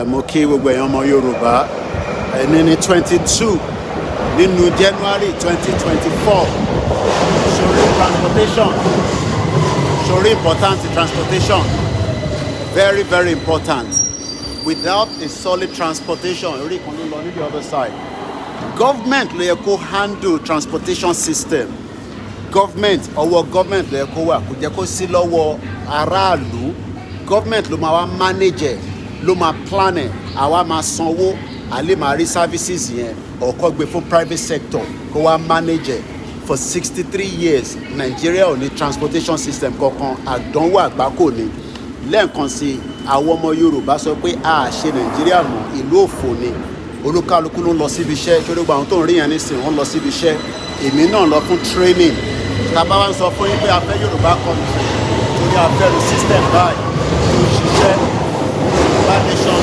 Mo kí gbogbo èèyàn ọmọ Yorùbá. Ẹni ní 22 nínú January 2024. Sori transportation, sori important transportation, very very important. Without a solid transportation, orí kan ló lọ ní the other side. Government ló yẹ kó handle transportation system. Government, ọwọ́ government ló yẹ kó wà, kò jẹ́ kó sí lọ́wọ́ aráàlú. Government ló máa wá manage ẹ̀, ló máa plan ẹ̀. Àwa máa sanwó, a lè máa rí services yẹn ọ̀kọ́ gbé fún private sector kó wá manage ẹ̀. For 63 years, Nigeria ò ní transportation system kankan. Àdánwò àgbákò ni. Lẹ́ẹ̀kan sí, àwọn ọmọ Yorùbá sọ pé a ṣe Nàìjíríà mọ́, ìlú òfò ni. Olúkálukú ló ń lọ síbi iṣẹ́. Ṣé gbogbo àwọn tó ń rí yẹn nísìnyí, wọ́n lọ síbi iṣẹ́. Èmi náà lọ fún training. Tá a bá wá ń sọ fún yín pé a fẹ́ Yorùbá country torí a fẹ́ ru system báyìí tó ń ṣiṣẹ́, Yorùbá nation.